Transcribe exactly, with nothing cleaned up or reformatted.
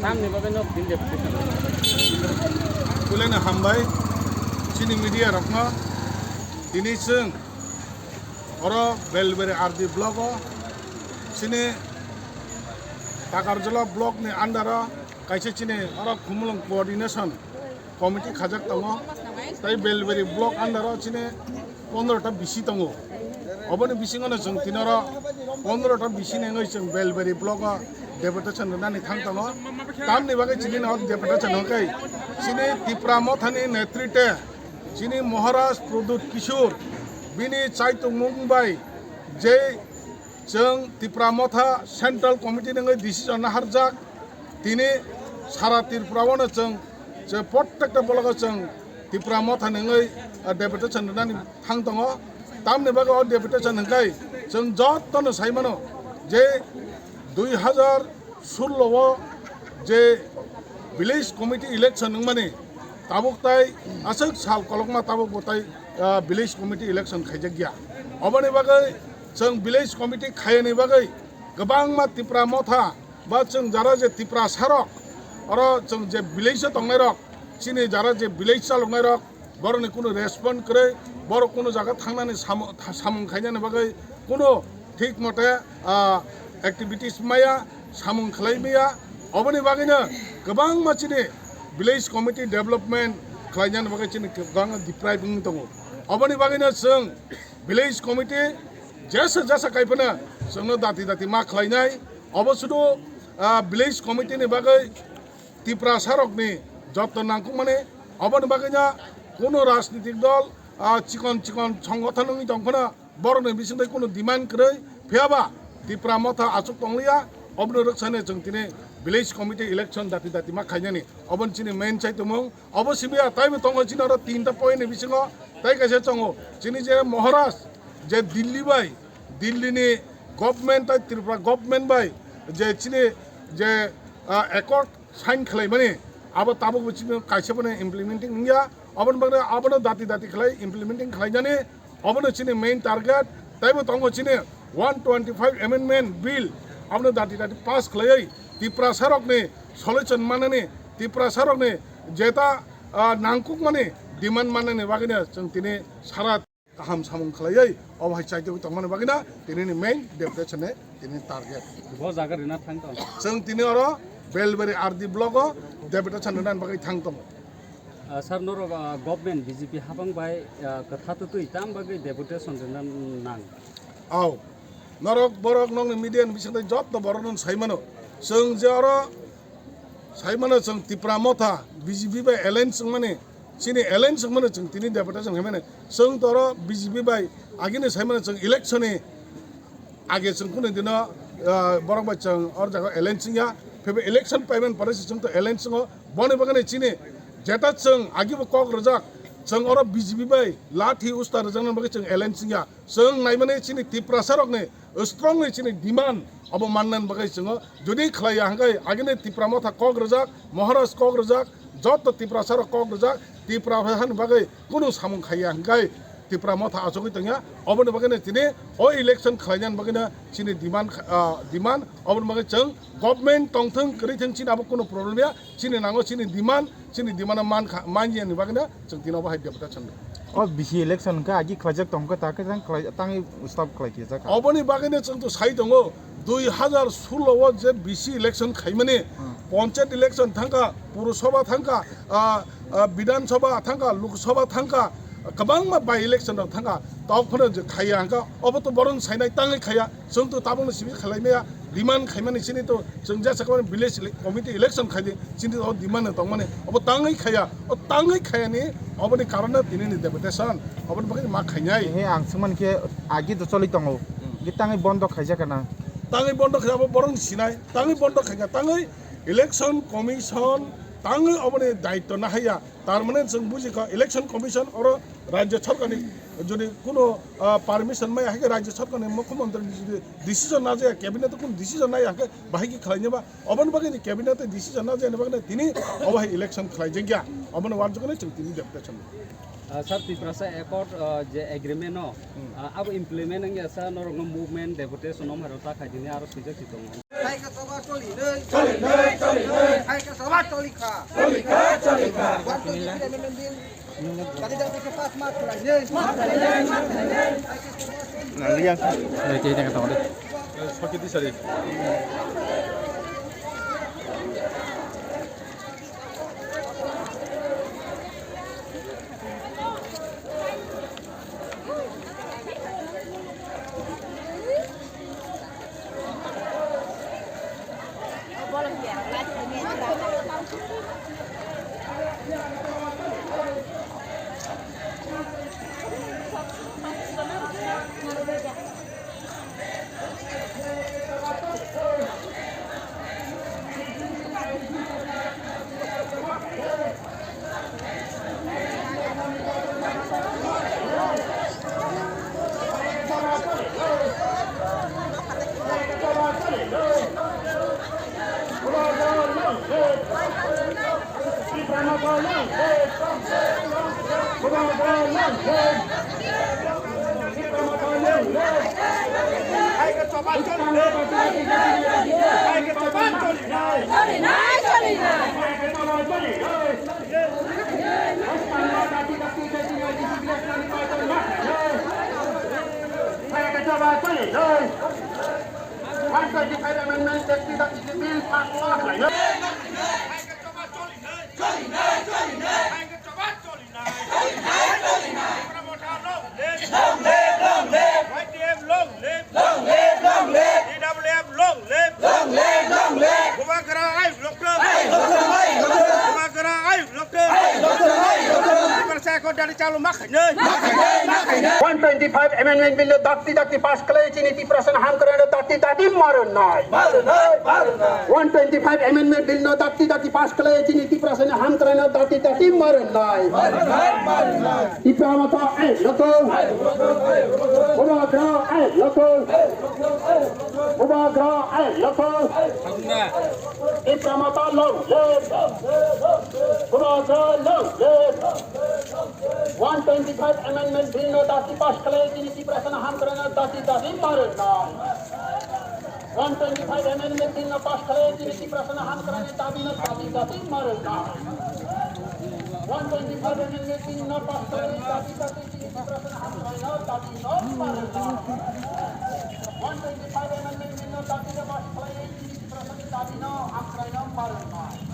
Tamni bagwi nok din de. Kulena hambai chini media rokno. Tini chwng oro Belberi R D block o chini Takarjala block ni under o kaisa chini oro Khumulwng coordination committee khajak tongo, tei Belberi block under o chini pondro ta bisi tongo. Oboni bisingo no chwng tini oro pondro ta bisi nengwi chwng Belberi block o deputation rwnani thang tongo. Tamni bagwi chini no deputation hwnkhe chini Tipra Mothani netrite chini Maharaj Pradyut Kishore bini chaitongmung bai je chwng Tipra Motha Central Committee nengwi decision naharjak. Tini sara Tripura o no chwng je prottekta bologo chwng Tipra Motha nengwi, ah, deputation rwnani thang tongo. Tamni bagwi o deputation hwnkhe chwng jotono sai mano je dui hazar sullo o je village committee election wngmani tabuk tai aswk sal kolokma tabuk bo tai, ah, village committee election khaijak ya. Oboni bagwi chwng village committee khayani bagwi kwbangma Tipra Motha ba chwng jara je Tiprasarok, oro chwng je village o tongnairok, chini jara je village chaloknairok, borokni kunu respond kwrwi, borok kunu jaga thangnani samo-, tha-, samung khainani bagwi kunu thik mote, ah, activities maya, samung khlai maya. Oboni bagwino kwbangma chini village committee development khlainani bagwi chini kwbangma deprive wngwi tongo. Oboni bagwino chwng village committee jesa jesa kaiphano chwngno dati dati ma khlainai. Obo sudu, ah, village committee ni bagwi Tiprasarokni joto nangkukmani. Oboni bagwino kuno rajnitik dol, ah, chikon chikon songothon wngwi tongphano borokni bisingtwi kuno demand kwrwi. Phiyaba Tipra Motha achuk tongliya, oboni rwksani chwng tini village committee election dati dati ma khainani. Oboni chini main chaitumung. Obo simi ya, taibo tongo chini oro tinta point ni bisingo, tai kaisa tongo. Chini je Maharaj, je Delhi bai, Delhi ni government tai Tripura government bai, je chini je, ah, accord sign khlaimani, abo tabuk bo chini kaisa bono implementing wngya. Aboni bagwi abono dati dati khlai implementing khlainani. Obono chini main target, taibo tongo chini one twenty five amendment bill, abono dati dati pass khlaiwi Tiprasarokni solution manani, Tiprasarokni jeta, ah, nangkukmani demand manani bagwino chwng tini sara kaham samung khlaiwi obo hai chaitogwi tongmani bagwino tinini main deputation ni tini target. Bo jaga rina thang tong. Chwng tini oro Belberi R D block o deputation rina bagwi thang tongo. Ah, sir, norok, ah, government B J P hapang bai, ah, kwtha twtwi tam bagwi deputation rwna nang? Au. Norok borok nokni media ni bisingtwi jotto borok no sai mano. Chwng je oro sai mano chwng Tipra Motha B J P bai alliance wngmani, chini alliance wngmani chwng tini deputation khaimani. Chwng to oro B J P bai agini sai mano chwng election ni age chwng kunu dino, ah, borok bai chwng or jaga alliance wngya. Phebe election paiman pore se chwng to alliance wngo. Boni bagwi chini jeta chwng agi bo kok rwjak, chwng oro B J P bai lathi usta rwjaknani bagwi chwng alliance wngya. Chwng naimani chini Tiprasarokni strongly chini demand obo mannani bagwi chwngo. Jodi khlaiya hwnkhe agini Tipra Motha kok rwjak, Maharaj kok rwjak, joto Tiprasarok kok rwjak, Tipra hani bagwi kunu samung khaiya hwnkhe Tipra Motha achugwi tongya. Oboni bagwino tini o election khlainani bagwino chini demand, ah, demand. Oboni bagwi chwng government tongthwng kwrwi thwng chini abo kunu problem ya. Chini nango chini demand, chini demand man kha, man yani bagwino chwng tini obo hai deputation. O bisi election khe agi khlaijak tongkha ta khe tang khlai, tangwi stop khlai khe jak. Oboni bagwino chwng to sai tongo. Dui hazar sullo o je bisi election khaimani, hmm, panchayat election thangkha, Purusabha thangkha, ah, ah, Bidhan Sabha thangkha, Lok Sabha thangkha, kwbangma by election rok thangkha, tok phano je khaiya hwnkha, obo to borok sainai tangwi khaiya, chwng to tabukno simi khlai maya, demand khaimani chini to chwng jesa kwbangma village ele-, committee election khaidi, chini to demand no tongmani, obo tangwi khaiya, o tangwi khayani, oboni karon no tini ni deputation, oboni bagwi ma khainai. He ang swngmani khe agi to choli tongo, hmm, khe tangwi bondo khaijak na. Tangwi bondo khaijak, abo borok sinai, tangwi bondo khaijak, tangwi Election Commission tangwi oboni daityo nahaiya, tar mane chwng bujikha Election Commission oro Rajya Sarkarni Jodi kuno, ah, permission maya hai khe Rajya Sarkar ni Mukhyamantri ni jodi decision na jaya, cabinet kuno decision na ya hai khe bahai khe khlai nai ba, oboni bagwi ni cabinet decision na jaya ni bagwi tini obo hai election khlai jak ya, oboni uanjuknai chwng tini deputation. Ah, sir, Tiprasa Accord, ah, je agreement no, Hmm. ah, abo implement wngya sa norok no movement, deputation no maro ta khai dini aro swijak si tongo. Hai ka soba choli nei. Choli nei, choli nei. Hai ka soba choli kha. Choli kha, choli kha. One twenty-three amendment bill. Kati da ke pass ma choli nei. Nang liya. Nei, tei tengah tong de. Sakit di sari. One twenty-five amendment, deputy deputy bill pass ma khlainai. Long live, long live. Y T F long live. Long live, long live. T W F long live. Long live, long live. Bubagra ayuk lokthung. Ayuk lokthung, ayuk lokthung. Bubagra ayuk lokthung. Ayuk lokthung, ayuk lokthung. Tiprasa Accord dadi chalu ma khainai. Ma khainai, ma khainai. One twenty-five amendment bill no dakti dakti pass khlai chini Tiprasa no ham kwrwino dakti dakti ma rwnai. Ma rwnai, ma rwnai. One twenty-five amendment bill no dakti dakti pass khlai chini Tiprasa no ham kwrwino dakti dakti ma rwnai. Ma rwnai, ma rwnai. Tipra Motha ayuk lokthung. Bubagra ayuk lokthung. Bubagra ayuk lokthung. Tipra Motha long live. Bubagra long live. One twenty-five amendment bill no dakti pass khlai chini Tiprasa no ham kwrwino dakti dakti ma rwnai. One twenty-five amendment bill no pass khlai chini Tiprasa no ham kwrwino dabi no dakti dakti ma rwnai. One twenty-five amendment bill no pass khlai dakti dakti chini Tiprasa no ham kwrwino dabi no ma rwnai. One twenty-five amendment bill no dakti no pass khlai chini Tiprasa no dabi no ham kwrwino ma rwnai.